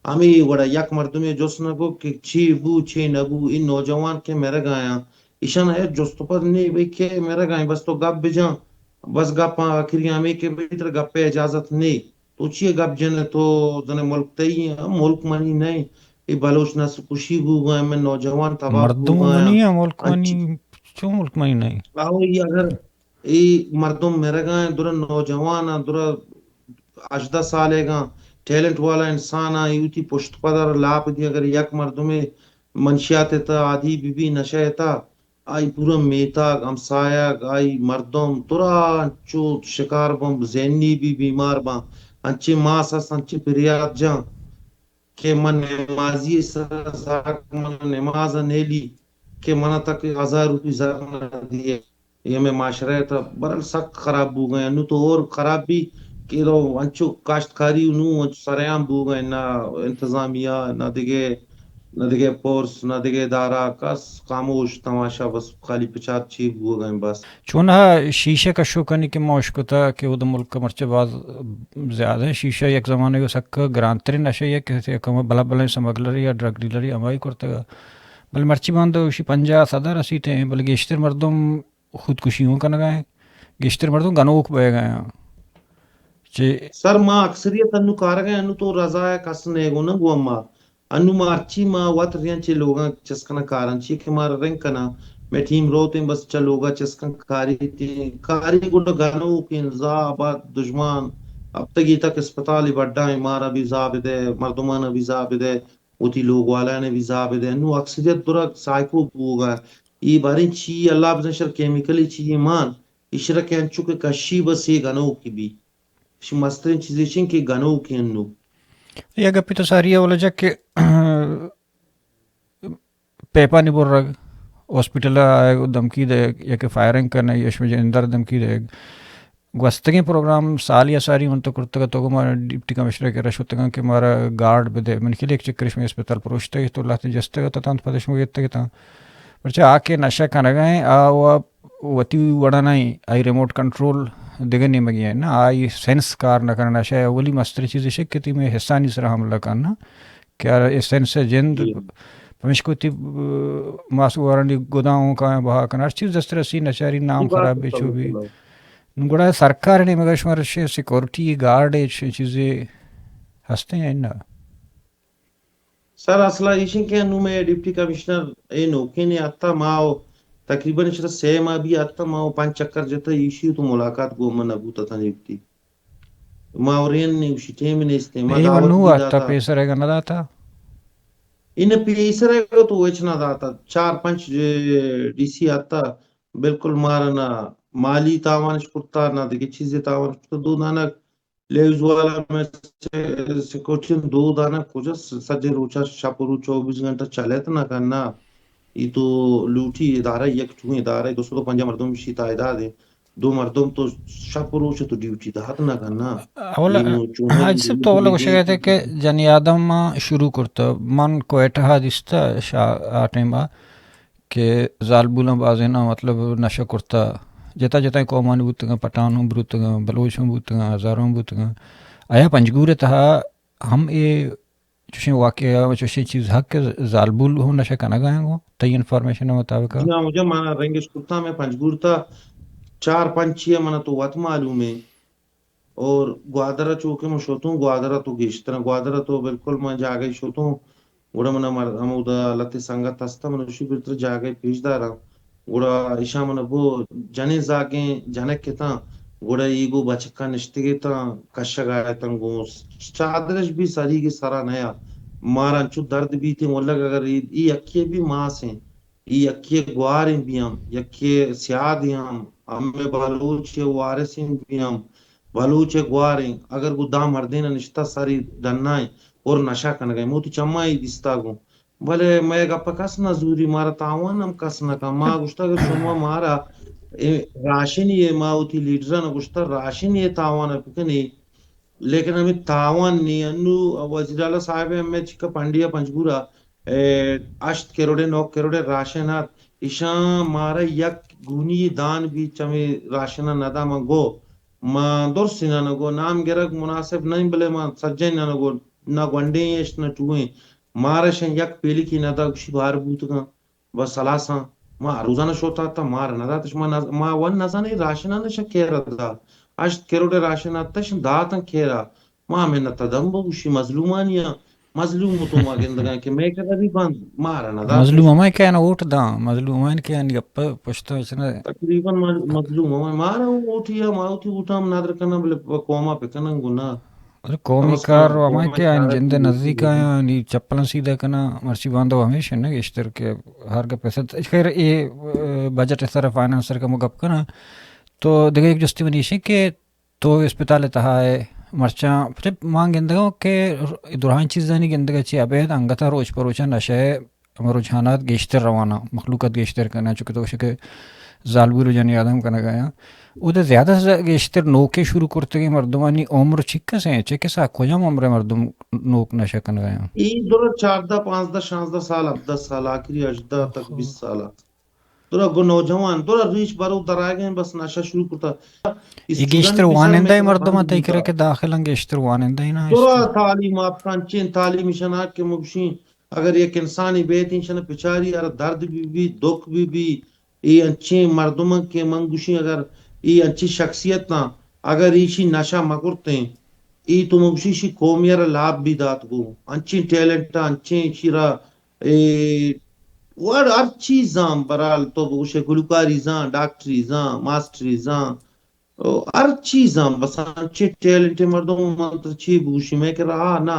ہمے وڑا یک مردمے جست نہ کو کہ چی بو، چی نہ بو، این نوجوان کہ مرگ آیاں، ایشان ہے جست پد نہیں بھئی کہ مرگ آئیں، بس تو گپ بجان، بس گپ آخری ہمیں کہ بھئی ترا گپے اجازت نہیں، تو چی گپ جن، تو زن ملک تئی ہیں، ملک منی نہیں، یہ بلوچ نسل کشی بو گئے، میں نوجوان تباہ مردم بو گئے منی ہیں۔ ہیں، ملک انچی منی، چون ملک منی نہیں؟ آہو، یہ اگر اے مردم مرگا ہیں، درا نوجوان ہیں، درا ہژدہ سالے گا، ٹیلنٹ والا انسان ہیں، یوتی پشت پدر لاپ دی، اگر یک مردمے منشیات تا عادی بی بی، نشہ تا، آئی پورا میتاگ، ہمسایگ، آئی مردم، درا انچو شکار بم، ذہنی بھی بیمار بم، انچے ماس است، انچے پریات جان کہ من نمازی سر زاگ، من نماز نیلی کہ من تک ہزار روپی زر نہ دیے۔ یہ میں معاشرہ ہے تو برحال سخت خراب بو گئے۔ انو تو اور خراب بھی کہ تو انچو کاشتکاری نو انچو سریام بو گئے، نہ انتظامیہ، نہ دیگے نہ دگہ پورس، نہ دگہ ادارہ، کس خاموش، تماشا، بس خالی پچات چی بوگا ایں بس۔ چونہا شیشہ کشو کنی کہ ما اشکتا کہ اود ملک مرچہ باز زیادہ ایں۔ شیشہ یک زمانہ سک گرانترین نشہ یک کہ کم بلا بلیں سمگلری یا ڈرگ ڈیلری ہمائی کرتگا۔ بلے مرچی باندہ اشی پنجاہ سدا رسیتے ایں، بلے گیشتر مردم خودکشی ہوں کنگا ایں، گیشتر مردم گنوک بئیگا ایں۔ چہ سر، ما اکثریت انو کارگا ایں، انو تو رضا ایں، کس نیگو نہ گو اما۔ انو ما ہرچی ما وت ریاں چہ لوگاں چست کناں کاراں، چی کہ مارا رنگ کناں، مئے ٹیم روت ایں بس چہ لوگا چست کن کاری تی، کاری گڈا گنوک ایں، زا آباد دژمان، ہفتگی تک اسپتال بڈا ایں، مارا بھی زا بدے، مردمانا بھی زا بدے، وتی لوگ والایانا بھی زا بدے۔ انو اکثریت درا سائیکو بوگا۔ اے باریں چی اللہ بزن شر کیمیکلی چی مان، ایشرا کہ انچو کہ کشی بس اے گنوک بی۔ اش مستریں چیزے چین کہ گنوک انو۔ یا گپی تو ساری اولا جا کہ پیپانی برگ، ہاسپٹل ء آیگ ء دھمکی دئیگ یا کہ فائرنگ کنگ، یا شمئے جندر دھمکی دئیگ۔ گوستگیں پروگرام سال یا ساری من تو کرتگ ات، تو گوں ما ڈپٹی کمشنر ء کرا شتگاں کہ مارا گارڈ بدے۔ من خیال یک چکر شمئے اسپتال پروشتگ ات، تو لہتے جستگ ات، تاں پدا شما گیتگ اتاں۔ پرچا آ کہ نشہ کنگا ایں، آ و وتی وڑا نہ ایں، آئی ریموٹ کنٹرول دگہ نیمگی ایں نا، آئی سینس کار نہ کنن۔ نشہ اولی مستریں چیز اش کہ تئی مئے حسانی سرا حملہ کنن۔ کہ آ اے سینس ء جند، جی۔ پمیشکا وتی، اه، ماس گوارانی گداں اوں کایاں بہا کن۔ ہر چیز دست رسی نچاری نام اے بات خراب تو بی چو صحیح بی۔ فرمائے۔ نوں گڑا سرکار ء نیمگا شمارا شے سیکورٹی گارڈ اے چیزے ہستیں یا نہ؟ سر، اصلا ایشیں کہ انوں مئے ڈپٹی کمشنر اے نوکیں نے آتا، ما و تقریباً اشرا سے ماہ بی آتا، ما و پنچ چکر جتا، ایشی تو ملاقات گو من نہ بوتا تھا ڈپٹی۔ ما اورین نے، گوشی ٹیم نیستیں، ما اے دعوت ونو بھی آتا، داتا۔ پیسر اگا نہ داتا؟ ان پیسر اگا تو وچ نہ داتا۔ چار پنچ، اے، ڈی سی آتا، بالکل مارا نہ مالی تاوانش کرتا، نہ دگہ چیزے تاوانش کرتا۔ دو دانک لیویز والا میں سے-، سیکورٹی دو دانک کجا س-، سجے روچا شپ و روچ چوبیس گھنٹہ چلیت نہ کننا۔ ای تو لوٹی ادارہ، یک ٹوہیں ادارہ، دو سد و پنجاہ مردم شی تعداد ایں۔ دو مردم تو شپ روچ تو ڈیوٹی دات نہ کننا۔ اولا، اے نوں چونیں حاجی صاحب، تو اولا گوشگ ات کہ جنی آدم ما شروع کرتا، من کوئٹہ ء دیستا شا-، آ ٹائم ء کہ زالبولاں بازیناں مطلب نشہ کرتا، جتا جتائیں قومانی بوتگاں، پٹھان ہم بوتگاں، بلوچ ہم بوتگاں، ہزاروں ہم بوتگاں۔ آیا پنجگور ء تہا ہم اے چوشیں واقعہ و چوشیں چیز حق کہ زالبول ہوں نشہ کنگا ایں گوں تئی انفارمیشن ء مطابق؟ جی ہاں، مجھے مانا رنگش کرتا، میں پنجگور تا چار پنچ چیئے منا تو وت معلوم ہے۔ اور گوادر چو کہ من شتوں، گوادر تو گیشتر، گوادر تو بالکل من جاگہ شتوں، گڑا منا مر-، ہمودا لتے سنگت ہستا، من اشی برتر جاگہ پیش داراں۔ گڑا ایشاں من بو جنیں زاگیں جنک اتاں، گڑا ای گو بچکاں نشتگ اتاں، کشگ ء اتاں گوں چادرش بھی سریگ سرا نیا۔ مارا انچو درد بیتیں، ولگ اگر ای، ای یکی بھی ماسیں، ای یکی گواریں بیاں، یکی سیادیں ہم، ہمیں بلوچ وارثیں بیاں، بلوچ گواریں، اگر گو داں مردین نشتہ سری ڈنائیں اور نشہ کنگئیں، موتی چمائی دیستا گوں۔ بلے مئے گپ ء کس نہ زوری، مارا تاوان ہم کس نہ کن۔ ما گوشتگ کہ شما مارا اے راشنی ء، ما وتی لیڈراں گوشتگ راشنی ء تاوان ء بکنی، لیکن ہمیں تاوان نی۔ انو وزیر اعلی صاحب ء ہمیں چکا پنڈیا پنجگورا، اے، ہشت کروڑ ء نو کروڑ ء راشن ات، ایشاں مارا یک گونی دان بھی چمے راشن ء ندا۔ من گو، من درستی نہ گو، نام گرگ مناسب نہیں، بلے من سجیں نہ گو، نہ گونڈیں اش نہ ٹوئیں۔ مارا شن یک پیلکی نہ دا، گوشی بار بوتگاں، بس ہلاساں۔ ما روزانہ شوتا تا، مارا نہ داتش، ما نز-، ما ون نزانے راشن نہ شکر دا۔ ہشت کروڑ راشن آتش داتن کیرا۔ ما ہمیں نہ تدم بگوشی مظلومانی آں۔ مظلوم تو ما گندگاں کہ مئے کرا بھی بند، مارا نہ داتش۔ مظلوم ہمائیں کہ آنا ووٹ داں، مظلوم ہمائیں کہ آنی گپ پشت اچ نہ۔ تقریباً مظ-، مظلوم ہمائیں، مارا ووٹ یا ما وتی ووٹاں ہم ندر کناں، بلے قوما پہ کناں گناہ۔ ارے قومی بس کار ہمیں و ہمائیں کہ آنی جند نزدیک آیاں، آنی چپلاں سیدھا کناں، مرچی باندو ہمیش نہ گیشتر کہ ہر گپ است۔ خیر، اے، اے، بجٹ سر، فائنانس سر کہ ما گپ کناں، تو دگہ یک جستی منی ایش کہ تو اسپتال تہا ہے، مرچاں، پچے ما گندگاں کہ درہائیں چیزانی گندگا چی ابید انگتا روچ پہ روچا نشہ ہما رجحانات گیشتر رواناں، مخلوقات گیشتر کناں، چونکہ تو گوشے کہ زالبول و جنی آدم کنگ ءَ آیاں۔ اود ءَ زیادہ ز-، گیشتر نوکیں شروع کرتگیں مردمانی عمر چکس ایں؟ چکس ءَ کجام عمر ءِ مردم نوک نشہ کنگ ءَ آیاں؟ اے درا چاردہ، پانزدہ، شانزدہ سال، ہبدہ سال، آخری ہژدہ تک بیست سال ات۔ درا گوں نوجوان، درا ریش برو درائگیں، بس نشہ شروع کرتا۔ اے گیشتر وانندہ مردم ءَ تئی کرا کہ داخل ایں، گیشتر وانندہ ایں نا؟ درا تعلیم یافتہ، انچیں تعلیم شناک کہ مگشیں اگر یک انسانے بیت، ایشاں پچاری، ارا درد بی بی، دکھ بی بی، اے انچیں مردماں کہ من گوشیں، اگر اے انچیں شخصیتاں، اگر ایشی نشہ مکرتیں، اے تو من گوشیں ایشی قومی را لاپ بی دات گوں۔ انچیں ٹیلنٹ، انچیں ایشی را، اے وڑ ہر چیزاں، برال تو بگوشے گلوکاری زاں، ڈاکٹری زاں، ماسٹری زاں، او، ہر چیزاں، بس انچیں ٹیلنٹیں مردم، من ترا چی بگوشی، مئے کرا نہ،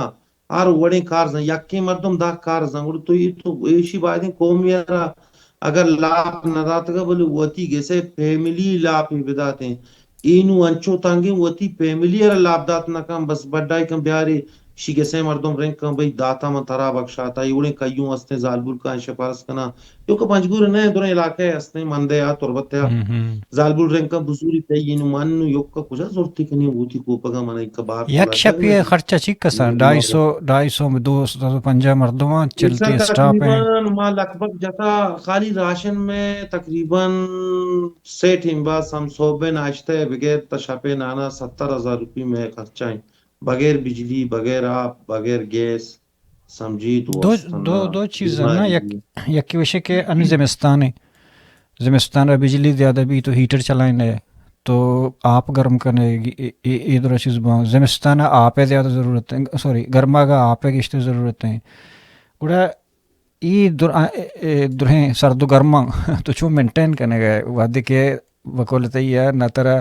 ہر وڑیں کار زان، یکیں مردم دہ کار زان، گڑا تو اے تو ایشی بایدیں قومی را اگر لاپ نہ داتگا، بلے وتی گسے فیملی لاپی بداتیں۔ اے نوں انچو تنگیں وتی فیملی را لاپ دات نہ کن، بس بڈائی کن بیاری، شی گسے مردم رنگ کن، بھئی داتا من ترا بخشاتا، اے وڑیں کئیوں استیں زالبول کاں شپارس کناں، ایوک ءَ پنجگور ءَ نہ، دریں علاقہ ءَ استیں، مندے ءَ، تربت ءَ۔ ہم، ہم۔ زالبول رنگ کن بزوری تئی نوں من نوں ایوک ءَ کجا زرتی کنی، وتی کوپگ ءَ من ایوک ءَ بار یک شپی ءِ خرچہ چی کساں؟ ڈھائی سو، ڈھائی سو، دو سو پنجاہ مردماں، چلتے اسٹاپ ایں۔ تقریباً ما لگ بھگ جتا خالی راشن میں تقریباً سے ٹیم با سم صبح ناشتہ بغیر تا شپے نانا ستر ہزار روپی میں خرچہ ایں، بغیر بجلی، بغیر آپ، بغیر گیس۔ سمجھی تو دو، است دو، نا دو چیز نا، بیماری یک، یکی وشے کہ ان زمستان ہے، زمستان را بجلی زیادہ بھی تو ہیٹر چلائیں ہے، تو آپ گرم کرنے، اے، اے، اے درا چیز باں۔ زمستان آپ ہے زیادہ ضرورت ہے، سوری، گرما کا آپ ہے گیشتر ضرورت ہے۔ گڑا اے در-، اے، اے درہیں سرد و گرماں تو چون مینٹین کنگ ءَ؟ وھدے کہ بقول تئی ءَ نہ ترا،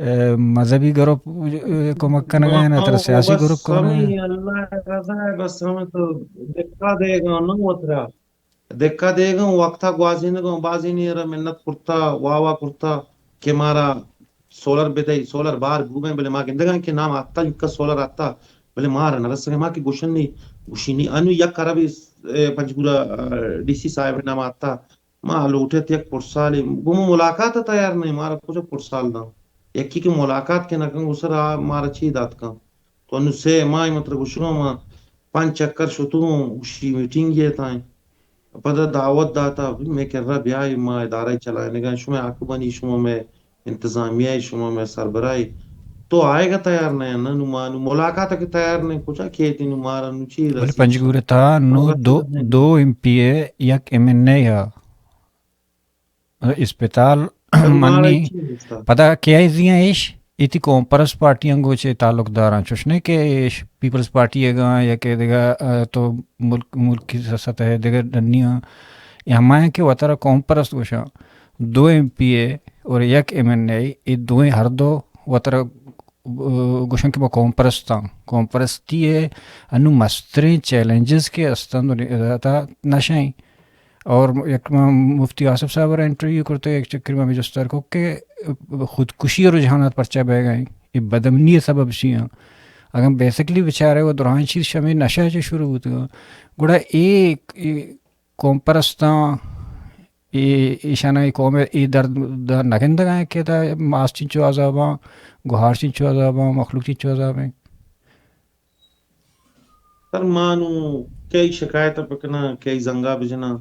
اے، مذہبی گروپ، اے، کمک کنگ ءَ ایں، نہ ترا سیاسی گروپ کمک کنگ ءَ ایں۔ اللہ رضا ہے، بس ہمیں تو دکا دے گا نہ وترا۔ دکا دے گا، وقتا گوازینگ ءَ، بازینی را منت کرتا، واہ واہ کرتا کہ مارا سولر بدئی، سولر بار بوگئے، بلے ما گندگاں کہ نام آتا، انکا سولر آتا، بلے مارا نہ رسگئے، ما کہ گوشن نی، گوشی نی، انو یک کربی، اے، پنجگورا، اے، ڈی سی صاحب نام آتا، ما لوٹت یک پرسالے، گوں ما ملاقات ءَ تیار نہ، مارا کجا پرسال داں؟ یکی کہ ملاقات کہ نہ کن، گوں سر آ مارا چی دات کن؟ تو انو سے ماہ من ترا گوشگاں، ما پنچ چکر شتوں، گوشی میٹنگ یہ تائیں۔ پدا دعوت داتا، مئے کرا بیائے، ما ادارہ چلائینگا، شما حاکمانی، شما مئے انتظامیہ، شما مئے سربراہ، تو آئیگا تیار نہ، نہ نو ما نو ملاقات کہ تیار نہ، کجا کیتی نو مارا نو چی بلے رسی؟ پنجگور تا نو دو، دو ایم پی اے، یک ایم این اے ہا۔ اسپتال منی پدا کیا زیاں ایش ایتی قوم پرست پارٹیاں گوچے تعلق داراں، چوش نہ کہ ایش پیپلز پارٹی ءَ گاں یا کہ دگہ، آ، تو ملک، ملکی سطح ءَ دگہ ڈنیاں، یا ہمایاں کہ وترا قوم پرست گوشاں، دو ایم پی اے اور یک ایم این اے، اے دوئیں ہر دو وترا، آ، گوشاں کہ ما قوم پرستاں۔ قوم پرستی ءِ انو مستریں چیلنجز کہ استاں دنیا تا نشہ ایں۔ اور یک ما مفتی آصف صاحب را انٹرویو کرتے، یک چکر ما بھی جستر کو کہ خودکشی ءِ رجحانات پرچا بہ گئے، اے بدامنی ءِ سبب چی ہیں؟ اگر بیسکلی بچارے و درائیں چیز شمی نشہ چے شروع ہوتے، گڑا اے، اے قوم پرستاں، اے، ایشاناں اے قوم ءِ اے درد نہ گندگ ءَ کہ تا ماس چنچو عذاباں، گوہار چنچو عذاباں، مخلوق چنچو عذابیں۔ سر، ما نوں کئی شکایت ءَ بکناں، کئی زنگا بجناں،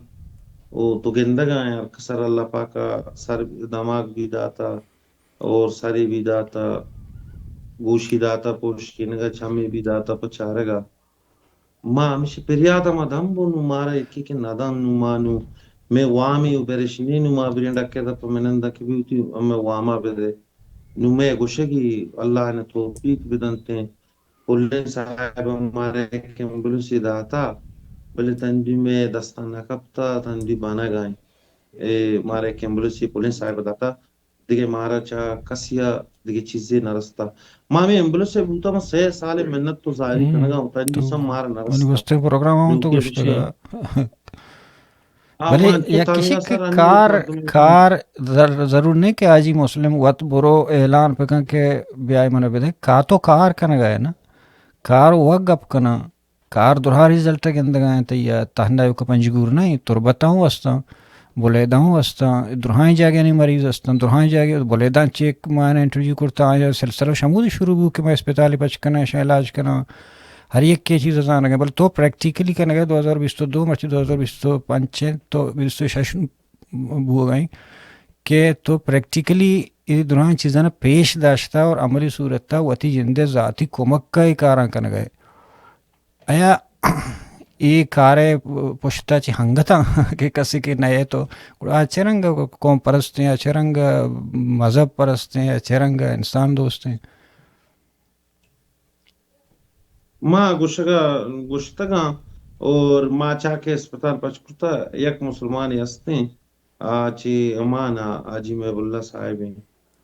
او تو گندگ ءَ ئے ہر کس ءَ را اللہ پاک ءَ سر دماغ بھی داتا اور سرے بھی داتا، گوشی داتا، پوشکینگ ءَ چمے بھی داتا پہ چارگ ءَ۔ ما ہمیشی پریات ءَ ما دم بو، نوں مارا یکے کہ ندان، نوں ما نوں مئے وامے و برشنے، نوں ما بریں ڈکے دپ منند کہ بیوتی ہمے واما بدے۔ نوں مئے گوشگی اللہ نے توفیق بدنتیں۔ پلیں صاحب ءَ مارا یک ایمبولینسے داتا، بلے تندی مئے دستاں نہ کپتا، تندی بانگ ءَ ایں۔ اے مارا یک ایمبولینسے پلیں صاحب ءَ داتا، دگہ مارا چہ کسی ءَ دگہ چیزے نہ رستا۔ ما ہمے ایمبولینس ءَ بوتا، ما سے سال منت تو زاری کنگا، تندی سم مارا نہ رستا۔ گوستگیں پروگرام ہم تو گوشتگا۔ بلے یک کشی کہ کار، کار ضر-، ضرور نہیں کہ حاجی مسلم وت برو اعلان پکن کہ بیائے منو بدے۔ کا تو کار کنگا ہے نا؟ کار و گپ کنا۔ کار درہا رزلٹ گندگا انت، یا تہنا ایوک پنجگور نہ انت، تربت ہوں استاں، بلیدہ ہوں استاں، درہائیں جاگہانی مریض استاں، درہائیں جاگہ بلیدہ چیک ما انٹرویو کرتا، آیا سلسلہ شمود شروع بو کہ میں اسپتال پچ کناں، شاں علاج کناں، ہر یک کے چیز زانگا، بل تو پریکٹیکلی کنگا دو ہزار بیست و دو مرچی دو ہزار بیست و پنچ انت، تو بیست و شش بوگ ء انت کہ تو پریکٹیکلی اے دراہیں چیزاں پیش داشتہ اور عملی صورت ء وتی جند ء ذاتی کمک ء اے کاراں کنگ ء ئے۔ آیا اے کار ء پشت ء چہ ہنگتاں کہ کسے کہ نئے تو گڑا آ چہ رنگ ء قوم پرست ایں، آ چہ رنگ ء مذہب پرست ایں، آ چہ رنگ ء انسان دوست ایں؟ ما گوشگا گوشتگاں اور ما چا کہ اسپتال پچ کرتا، یک مسلمانے ہستیں، آ چہ امان ء حاجی محب اللہ صاحب ایں،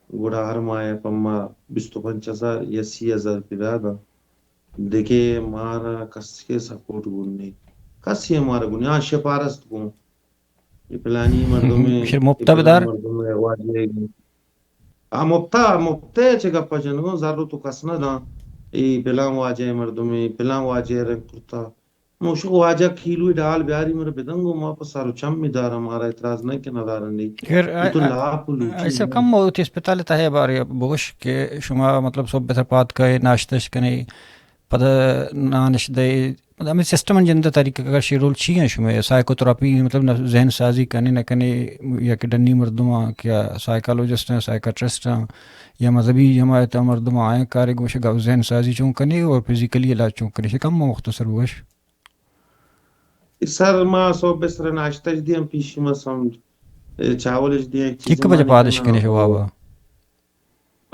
گڑا ہر ماہ ء پہ ما بیست و پنچ ہزار یا سی ہزار روپی داداں۔ دگہ مارا کس کے سپورٹ گون نہیں، کسی مارا گون نہیں، آ شپارست گون۔ اے پلانی مردمے، مفتا اے پلان بدار۔ مردمے واجہ۔ آ مفتا، مفتے چہ گپا جنگو، زر تو کس نہ داں۔ اے پلان واجہ مردمے، پلان واجہ رنگ کرتا۔ موشک واجہ کیلوی ڈال بیاری مر بدنگو، ما پہ سر و چم می دارا، مارا اعتراض نہ کہ نہ دارن دی۔ خیر، اے تو لاپ لوٹی ایسا نہ۔ کم ہوتی اسپتال تہے بارے بگوش کہ شما مطلب صبح سر پاد کئے ناشتش کنے، پدا نانش دئے، مطلب ہمیں سسٹم جندہ طریقہ کار شیڈول چی ہیں شمے؟ سائیکوتراپی مطلب نہ ذہن سازی کنے نہ کنے، یا کہ ڈنی مردم آں، کیا سائیکالوجسٹ ہیں، سائیکاٹرسٹ ہیں، یا مذہبی جماعت مردم آئیں کارے گوش گا ذہن سازی چون کنے اور فزیکلی علاج چون کنے؟ شکم مختصر بگوش۔ سر ما صبح سر ناشتہ دیاں، پیشی ما سم چاولش دیاں، یک بجہ پادش کنے شوابا؟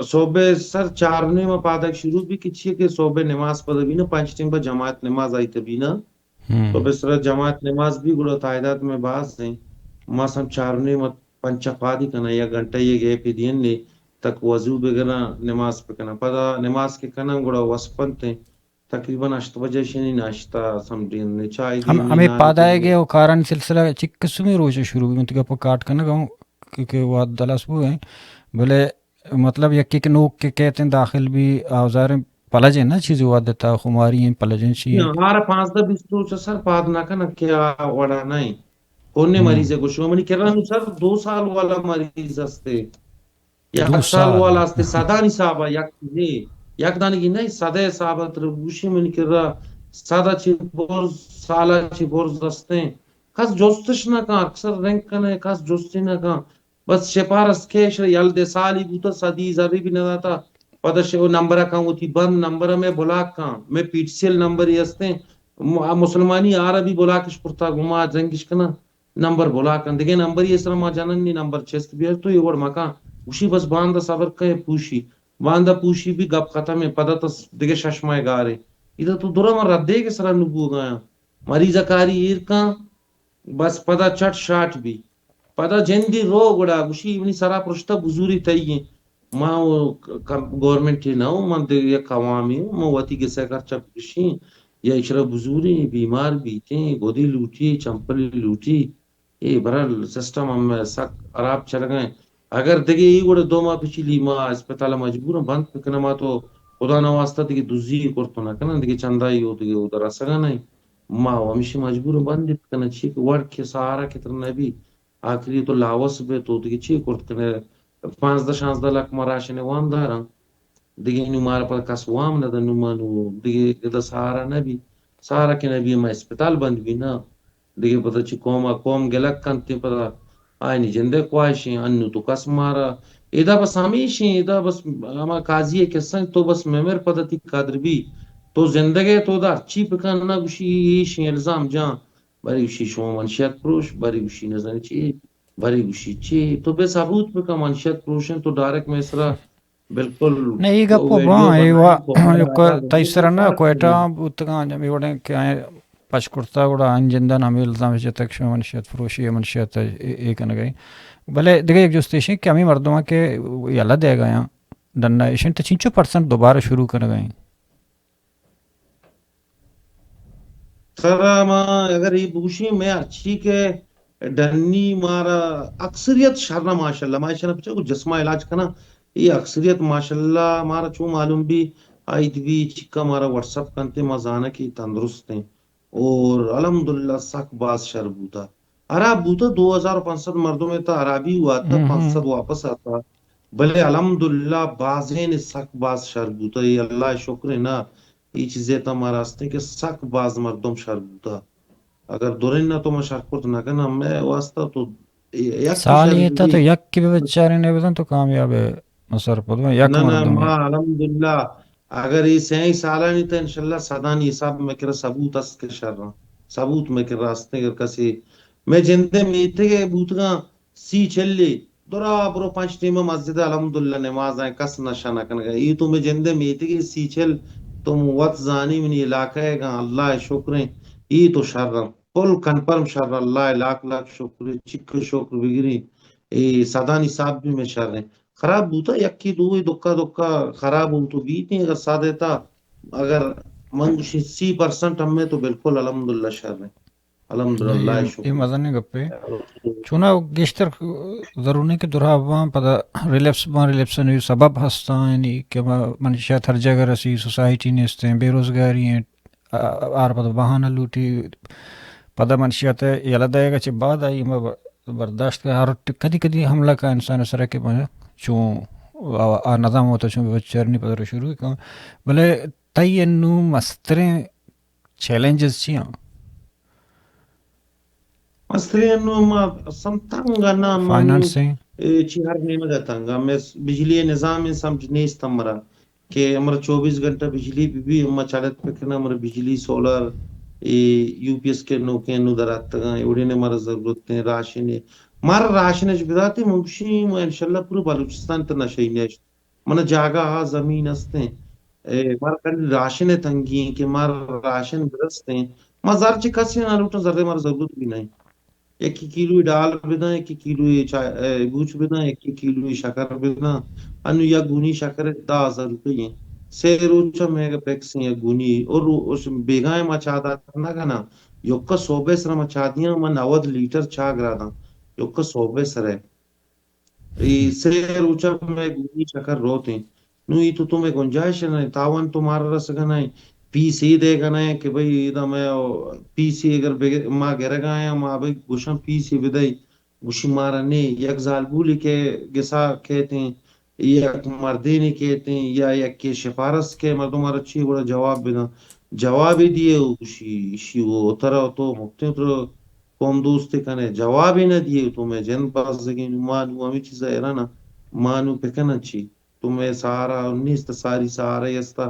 صبح سر چار و نیم ء پادگ شروع بی کہ چیئے کہ صبح نماز پدا بی نا، پنچ ٹیم با جماعت نماز آئی تبی نا۔ ہم۔ صبح سر جماعت نماز بی گڑا تعداد میں باز ہیں۔ ما سم چار و نیم ء پنچا پادی کنا، یک گھنٹہ یہ گیپ دین نے تک وضو بگنا نماز پکنا۔ پدا نماز کے کنا گڑا وسپنت ہیں۔ تقریباً ہشت بجہ شنی ناشتہ سم دین نے چائے ہم، دین ہمیں نان پادائے دین گے نے۔ او کارن سلسلہ چک قسمی روچ شروع بی، منتگا پہ کاٹ کنگا ہوں کہ، کہ واد دلس بو ہیں۔ بلے مطلب یکے کہ نوک کہ کہتے ہیں داخل بی آوزار ہیں، پلج ہیں نا چیزی واد دیتا، خماری ہیں، پلج ہیں چی ہیں؟ ہمارا پانزدہ بیست روچ سر پاد نہ کنا کیا وڑا نہیں۔ کون نے ہم۔ مریض ہے گوشو منی کرا نو سر دو سال والا مریض ہستے۔ یک سال والا استے، سدانی حساب ء یک نے، یک دانگی نہیں، سدے حساب ء تر گوشی منی کرا سد ء چی برز، سال ء چی برز استیں۔ کس جستش نہ کن، اکثر رنگ کنے، کس جستی نہ کن۔ بس شپارست کیش یل دے سالی بوتا، سدی زری بھی نہ داتا۔ پدا شو نمبر ء کن وتی بند، نمبر ء میں بلاک کن، میں پیٹسیل نمبر ہی استیں۔ م-، مسلمانی آرا بھی بلاکش کرتا، گما جنگش کنا۔ نمبر بلاک انت، دگہ نمبری ء سرا ما جنن نی، نمبر چست بیار تو اے وڑ مکن۔ گوشی بس باندا صبر کئے پوشی۔ باندا پوشی بی گپ ختم ہے، پدا تو دگہ شش ماہ گار ہے۔ ادا تو درا من ردے کے سرا نبوگا آں۔ مریض کاری ایر کن، بس پدا چٹ شاٹ بی۔ پدا جندی رو گڑا گوشی منی سرا پرشتہ بزوری تئی ہیں۔ ما و ک-، ک-، گورنمنٹ نہ ہوں، من دگہ یک عوامی ہوں، من وتی گسے خرچہ بکشیں، یا اشرا بزوریں، بیمار بیتیں، گودی لوٹی، چمپلی لوٹی۔ اے برحال سسٹم ہم سک خراب چلگا ہیں۔ اگر دگہ اے وڑ دو ماہ پچھلی ما اسپتال مجبور ہیں بند بکناں، ما تو خدا نہ واسطہ دگہ دزی کرت نہ کناں، دگہ چندائی ہو دگہ ادھر رسگا نہیں۔ ما ہمیشہ مجبور ہیں بند بکناں، چی کہ وڑ کے سہارا کے تر نبی۔ آخری تو لاوس بے تو دگہ چی کرت کنے؟ پانزدہ شانزدہ لکھ ما راشن وام داراں۔ دگہ نو مارا پر کس وام نہ دن، نو ما نو دگہ ادا سہارا نہ بی۔ سہارا کہ نہ بی، ما اسپتال بند بی نا۔ دگہ پدا چی قوم، قوم گلک کنت پدا آئینی جندے خواہشیں، انو تو کس مارا۔ ادا بس ہمیشیں، ادا بس ہما قاضی قصہ تو بس ممر پدا تی قدر بی۔ تو زندگے تو دا ہرچی بکن نہ گوشی ایشیں الزام جان۔ بری گوشی شما منشیات پروش، بری گوشی نزانی چی، بری گوشی چی۔ تو بے ثبوت بکن منشیات پروشن، تو ڈائریکٹ میں سرا بالکل نہ، اے گپ باں، اے وا، تئی سرا نہ، کوئٹہ بوتگاں، ہمے وڑیں کہ آئیں پش کرتا، گڑا آئین جندان ہمے الزام جتگ، شما منشیات فروشی، منشیات اے، اے کنگا۔ بلے دگہ یک جست ایشیں کہ ہمے مردماں کہ یلہ دیگا یاں، ڈنا ایشن تو چنچو پرسنٹ دوبارہ شروع کنگا ایں؟ سر، ما اگر اے بگوشیں، میں ہرچی کہ ڈنی مارا اکثریت شر نہ، ماشاءاللہ، ما ایشاں پچا کو جسما علاج کناں، اے اکثریت ماشاءاللہ مارا چون معلوم بی، آئی تہ بی چکا مارا واٹس اپ کنتے، ما زاناں کہ تندرست ایں۔ اور الحمدللہ سک باز شر بوتا۔ ہراب بوتا، دو ہزار پنچ سد مردم تا ہرابی ہوا تا، ہم، ہم۔ پنچ سد واپس آتا۔ بلے الحمدللہ بازین سک باز شر بوتا۔ اے اللہ شکر ہے نا، اے چیزے تا مارا ہستے کہ سک باز مردم شر بوتا۔ اگر درین نہ تو ما شر کرت نہ کناں، مئے واسطہ تو اے، یک سالے شر تا بی۔ تو یک کی بہ بچارے نہ بزن تو کامیاب ہے، مسر پد یک نہ، نہ، مردم ما الحمدللہ اگر اے سئیں سالانی تہ انشاءاللہ صدانی حساب مئے کرا ثبوت است کہ شر آں۔ ثبوت مئے کرا است، اگر کسے مئے جندے میتگے بوتگاں سی چلی، درا برو پنچ ٹیم مسجد الحمدللہ نماز ایں، کس نشہ نہ کنگا۔ اے تو مئے جندے میتگے سی چل، تو وت زانی منی علاقہ ئے گاں، اللہ شکریں، اے تو شر آں۔ پل کنفرم شر، اللہ لاکھ لاکھ شکر، چک شکر بگریں۔ اے صدانی حساب بی مئے شر ایں۔ خراب بوتا، یکی دوئے دکا دکا خراب بوتو بیتیں، اگر سادے تا، اگر من گوشی سی پرسنٹ ہمیں تو بالکل الحمدللہ شر ایں۔ الحمدللہ، اے، شکر۔ اے مزنیں گپے۔ چونا گیشتر ضرور نہیں کہ درا باں پدا ریلیپس باں، ریلیپس نی سبب ہستاں، یعنی کہ ما منشیات ہر جگہ رسی، سوسائٹی نیستیں، بے روزگاری ہیں، آ-، آر پدا بہانہ لوٹی، پدا منشیات یلہ دئیگا چہ بعد آئی ما ب-، برداشت کا ہر ٹ-، کدی کدی حملہ کا انسان سرا کہ من چون آ، آ نظام ہوتا چون بچرنی پدا شروع کن۔ بلے تئی انو مستریں چیلنجز چی آں؟ مستریں انو ما سم تنگ آں نا، ما نو، فائنانسنگ؟ اے، چی ہر نیمگا تنگ آں۔ مئے بجلی نظام سمجھ نیست ہمرا کہ ہمرا چوبیس گھنٹہ بجلی بی بی، ہما چڑت پکناں، ہمرا بجلی سولر، اے، یو پی ایس کے نوکیں انو دراتگاں، اے وڑیں ہمارا ضرورت ہیں، راشن ہے۔ مارا راشن اچ بداتے، من گوشی، ما انشاءاللہ پورا بلوچستان تہ نشئی نیشت۔ من جاگہ آ زمین استیں۔ اے، مارا کن راشن تنگی ہیں کہ مارا راشن برستیں۔ ما زر چہ کسے نہ لوٹاں، زرے مارا ضرورت بھی نہیں۔ یکی کیلو ڈال بداں، یکی کیلو چا-، اے، بوچ بداں، یکی کیلو شکر بداں۔ انو یک گونی شکر دہ ہزار روپی ہیں۔ سے روچا مئے گا پیکس ہیں یک گونی۔ اور رو-، اس بیگاہ ما چا دات نہ کناں۔ یکا صوبے سرا ما چا دیاں، ما نود لیٹر چا گراداں۔ یکا صوبے سرے۔ اے سے روچا مئے گونی چکر روت انت۔ نوں اے تو، تو مئے گنجائش نہ انت، تاوان تو مارا رسگ نہ انت، پیسے دئیگ نہ انت کہ بھئی ادا مئے پیسے اگر بگ-، ما گرگ ءَ آیاں، ما بھئی گوشاں پیسے بدئے، گوشی مارا نے، یک زالبولے کہ گسا کیت انت، یک مردینے کیت انت، یا یکے شپارس کہ مردم ءَ را چی گڑا جواب بداں، جوابے دیئے و گوشی، ایشی و ترا تو مپتیں ترا قوم دوستے کنے، جوابے نہ دیئے، تو مئے جند بزگیں، نوں ما نوں ہمے چیزا حیران آں، ما نوں بکناں چی؟ تو مئے سہارا نیست، ساری سہارا ہستا،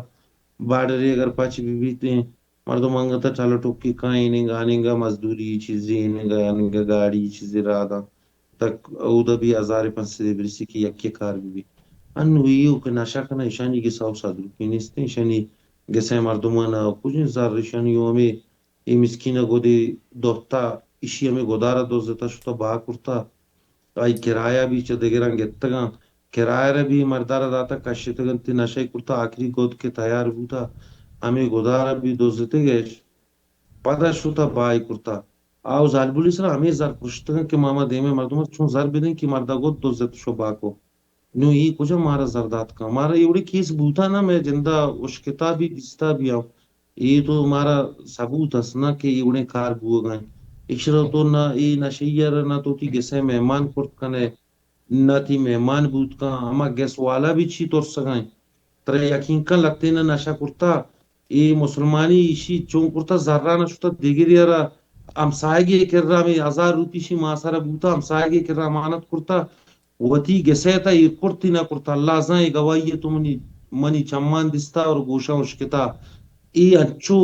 بارڈرے اگر پچ بہ بیتیں، مردم انگت ٹل ٹکی کاں، ایننگا آننگا مزدوری چیزے، ایننگا آننگا گاڑی چیزے راہ داں، تک اودا بھی ہزار پنچ سد برسی کہ یکے کار بہ بیت۔ انوں ایوک نشہ کناں، ایشانی گسا و صد روپی نیستیں، ایشانی گسئے مردمانا کجیں زر، ایشانی و ہمے اے مسکین ءَ گدے دہتا، ایشی ہمے گدار ءَ دزتہ شتہ بہا کرتہ۔ آئی کرایہ بھی چہ دگراں گپتگاں۔ کرایہ را بھی مردار ءَ داتہ، کشتگ انت، نشہ کرتہ، آخری گد کہ تیار بوتہ، ہمے گدار ءَ بھی دزتگ اش۔ پدا شتہ بہائی کرتہ۔ آ و زالبولی سرا ہمے زر پرشتگاں کہ ما، ما دیمے مردم ءَ چون زر بدیں کہ مردا گد دزت شو بہا کو۔ نوں اے کجا مارا زر دات کن؟ مارا اے وڑیں کیس بوتا نا، مئے جندا اشکتا بھی، دیستا بھی آں۔ اے تو مارا ثبوت است نا کہ اے وڑیں کار بوگا انت۔ ایشرا تو نہ اے نشئی ءَ را نہ تو تی گسئے مہمان کرت کنے، نہ تی مہمان بوت کن، ہما گس والا بھی چی ترسگا انت۔ ترا یقین کن لتین نشہ کرتا، اے مسلمانی ایشی چون کرتا، زرانا شتا دگری ءَ را ہمساہگے کرا ہمے ہزار روپی شی ماسرا بوتا، ہمساہگے کرا امانت کرتا، وتی گسئے تا ایر کرتی نہ کرتا۔ اللہ زان اے گواہی ءَ تو منی، منی چمان دیستا اور گوشاں اشکتا۔ اے انچو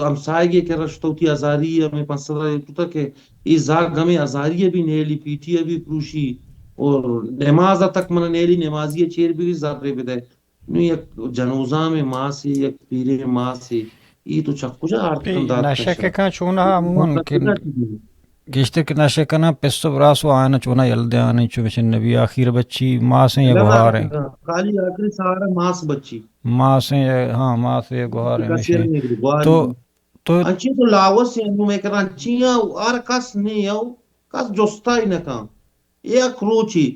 ہمساہگے کرا شتا وتی ہزاری ہمے پنچ سد ایر کرتا کہ اے زاگ ہمے ہزاری ءَ بھی نیلی، پیٹی ءَ بھی پروشی اور نماز ءَ تک من نیلی، نمازی ءَ چیر بھی زرے بدئے۔ نوں یک جنوزامیں ماسے، یک پیریں ماسے، اے تو چہ کجا آرت کن دات کن نشہ کہ شر؟ کن چوناہا عموماً کہ گیشتر کہ نشہ کناں پس و براس و آیانا چوناہا یل دیاں، چو بچن نبی آخیر بچی ماسیں یا گہاریں۔ خالی آخری سہارا ماس بچی۔ ماسیں یا، ہاں، ماسیں یا گہاریں کسی مشیں۔ تو، تو انچی تو لاوس انو میں کرا انچی ہر کس نہیں او، کس جستا ہی نہ کن۔ یک روچی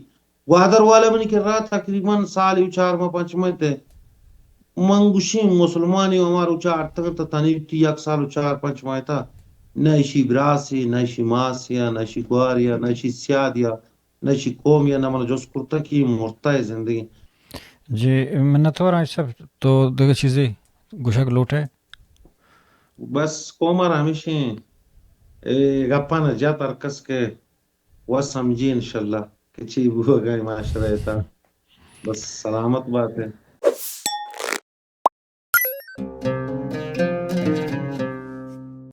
گوادر والا منی کرا تقریباً سال و چار ماہ پنچ ماہ تے من گوشیں مسلمانی ہما روچا آرتگ انت، تنی وتی یک سال و چار پنچ ماہ تا، نہ ایشی براسے، نہ ایشی ماسے، نہ ایشی گوارے، نہ ایشی سیادے، نہ ایشی قومے، نہ من جست کرتا کہ مرتا ہے زندگی۔ جی، منتوار آں صاحب، تو دگہ چیزے گوشگ لوٹے؟ بس قوم را ہمیشیں اے گپاں جت ہر کس کہ و سمجھی انشاءاللہ کہ چی بوگا ہے معاشرہ تا۔ بس سلامت باتے۔